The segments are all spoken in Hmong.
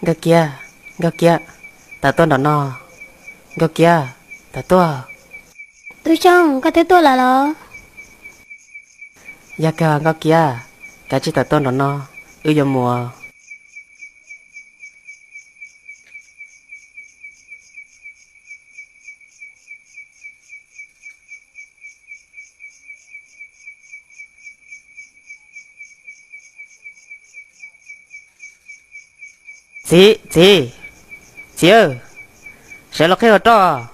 Nkauj Kiab, Nkauj Kiab, tawm tuaj nraum no. Nkauj Kiab, tawm tuaj. Tub Xyooj, koj twb tuaj lawm los? Yog kawg Nkauj Kiab, kav tsij tawm tuaj nraum no, wb yuav mus. Txiv, txiv, txiv, sawv los qhib qhov rooj.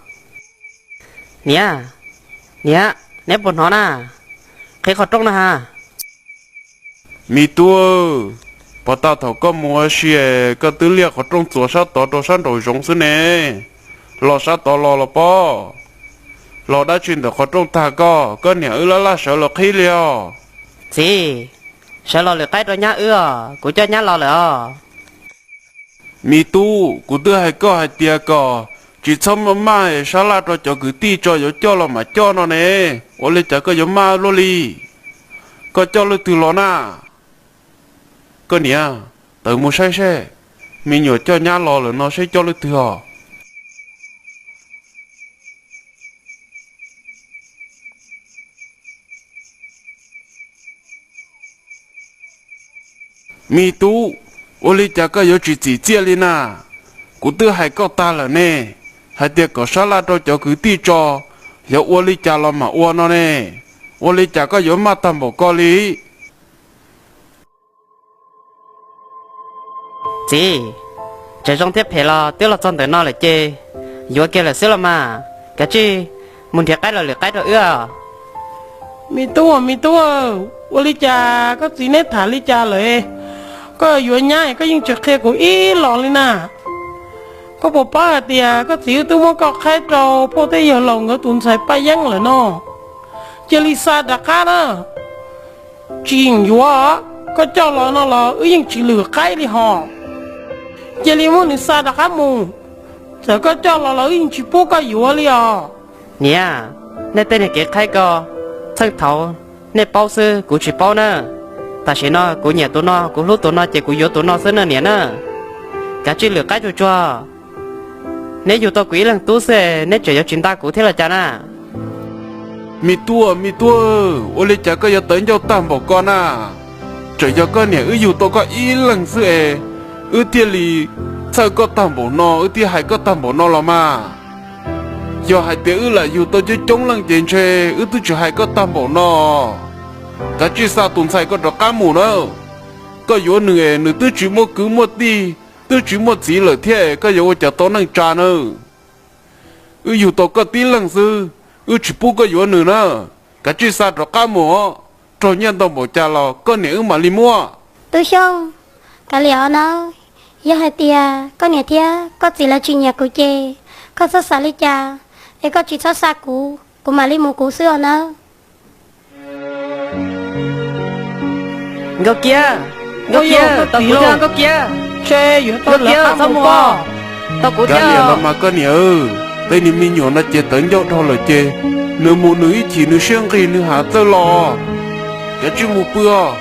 Niam, niam, neb puas hnov na? Qhib qhov rooj na ha. Me tub, puag ta thaum koj mus ua si, koj twb liaj qhov rooj txuas sab tod rau sab nraum zoov xwb ne. Los sab tod los los pob. Los dab tsi ntawm qhov rooj tag koj, koj niam wb laj laj sawv los qhib li os. Txiv, sawv los lwm qaib rau nyab wb os, kuv coj nyab los lawm os. Me tub, kuv twb hais koj hais tias kom tsis txhob maj maj sab laj rau cov kwv tij tso, yuav coj los mam coj no ne. Ua li cas koj yuav maj luaj li? Koj coj leej twg los na? Koj niam, tawm mus saib seb, me nyuam coj nyab los lawm no seb coj leej twg os. Me tub, ua li cas koj yuav tsis txim txiaj li na? Kuv twb hais koj tag lawm ne, hais tias kom sab laj rau cov kwv tij tso, yog ua li cas los mam ua no ne. Ua li cas koj yuav maj tag npaum ko li? Txiv, tseem zoo thiab phem los twb los txog ntawm no lawm ces yuav kiag lawm xwb los mas. Kav tsij mus nrhiav qaib los lwm qaib rau wb. Me tub, me tub, ua li cas koj txiv neb tham li cas lawm? Koj yuav nyab koj yeej tsis qhia kuv ib los li na. Koj puas paub hais tias koj txiv wb twb muab koj qhaib rau poj tej yawg laus nkawd tus ntxhais Paj Yeeb lawm no? Cia li xa rov qab na. Tsis yeem yuav, koj coj los no los wb yeej tsis lwm qaib li hos. Cia li muab nws xa rov qab mus, txawm koj coj los los wb yeej tsis pub koj yuav li os. Niam, nej tej niag kev qhaib ko, txheej thaud nej paub xwb kuv tsis paub na. Tam sim no kuv nyiam tus no kuv hlub tus no ces kuv yuav tus no xwb na niam na. Kav tsij lwm qaib tsuag tsuag. Neb yug tau kuv ib leeg tub xwb neb tseem yuav tsis nta kuv thiab los cas na? Me tub, me tub, ua li cas koj yuav tawv ncauj tag npaum ko na? Tseem yog koj niam wb yug tau koj ib leeg xwb es wb thiaj li txhawj koj tag npaum no, wb thiaj hais koj tag npaum no los mas. Yog hais tias wb lam yug tau coob coob leej ces ntshe wb twb tsis hais koj tag npaum no. Kav tsij xa tus ntxhais ko rov qab mus na. Koj yuav nws es nws twb tsis muaj kwv muaj tij, twb tsis muaj txiv lawm thiab es koj yuav ua cas tau neej tsa na? Wb yug tau koj tib leeg xwb, wb tsis pub koj yuav nws na. Kav tsij xa rov qab mus os, raug nyiaj ntau npaum cas los koj niam wb mam li muab. Tub Xyooj, kav liam os nawb, yog hais tias koj niam thiab koj txiv lawv tsis nyiam kuv ces koj txhob xav li cas, es koj tsis txhob xa kuv, kuv mam li mus kuv xwb os nawb. Nkauj Kiab, Nkauj Kiab, tau kuv thiab Nkauj Kiab. Nkauj Kiab, txhob mus os, tau kuv thiab. Kav liam los mas koj niam, tej niag me nyuam no ces tawv ncauj dhau lawm ces nws mus nws ib chim nws siab nqig nws has txawj los. Kav tsij mus pw os.